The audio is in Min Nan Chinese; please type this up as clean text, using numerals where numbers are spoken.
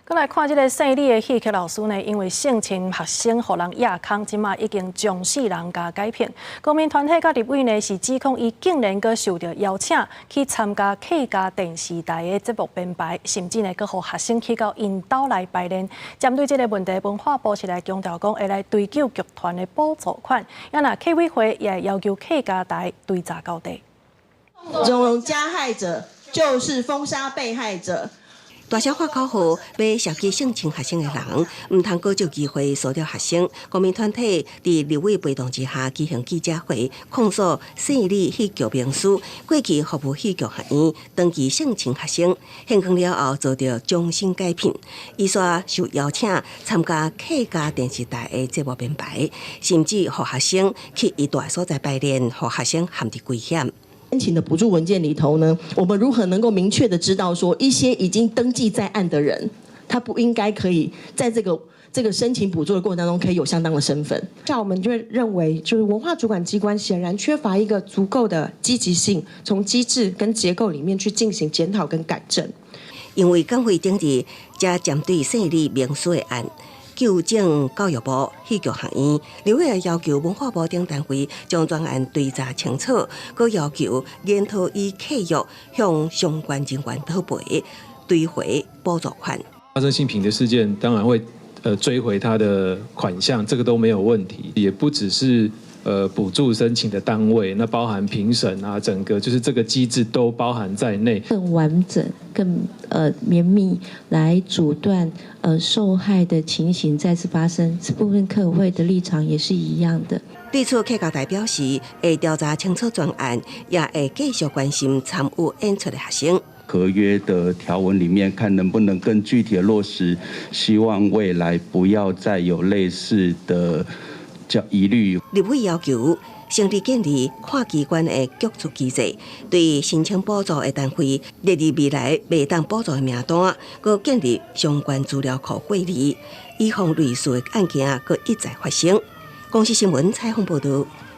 閣來看這个姓李的戲曲老師呢，因為性侵學生，予人掖空，這馬已經將死人共解聘。公民團體佮立委呢是指控伊竟然閣受著邀請去參加客家電視台的節目編排，甚至呢閣予學生去到𪜶兜來排練。針對這个問題，文化部是來強調講會來追究劇團的補助款，啊若客委會也會要求客家台追查到底。縱容加害者就是封殺被害者。大聲喊口號，欲射擊性侵學生的人，毋通閣藉機會騷擾學生。公民團體佇立委陪同之下舉行記者會，控訴姓李戲劇名師過去服務戲劇學院，長期性侵學生，現況了後遭著終身解聘。伊煞受邀請參加客家電視台的節目編排，甚至予學生去伊蹛的所在排練，予學生陷佇危險。申請的補助文件裡頭呢，我們如何能夠明確的知道說一些已經登記在案的人，他不應該可以在這個申請補助的過程當中可以有相當的身份？像我們就會認為，就是文化主管機關顯然缺乏一個足夠的積極性，從機制跟結構裡面去進行檢討跟改正。因為港會頂日才針對姓李名師的案，糾正教育部戲劇學院，立委要求文化部等單位將全案追查清楚，閣要求研討以契約向相關人員討賠，追回補助款。發生性平的事件，當然會追回他的款項，這個都沒有問題。也不只是補助申請的單位，那包含評審啊，整個就是這個機制都包含在內。更完整、更綿密來阻斷受害的情形再次發生，這部分客委會的立場也是一樣的。對此，客家台表示會調查清楚全案，也會繼續關心參與演出的學生。合約的條文裡面，看能不能更具體的落實，希望未來不要再有類似的叫疑慮。立委要求成立建立跨機關的局處機制，對申請補助的單位列入未來袂當補助的名單，閣建立相關資料庫管理，以防類似的案件閣一再發生。公視新聞採訪報導。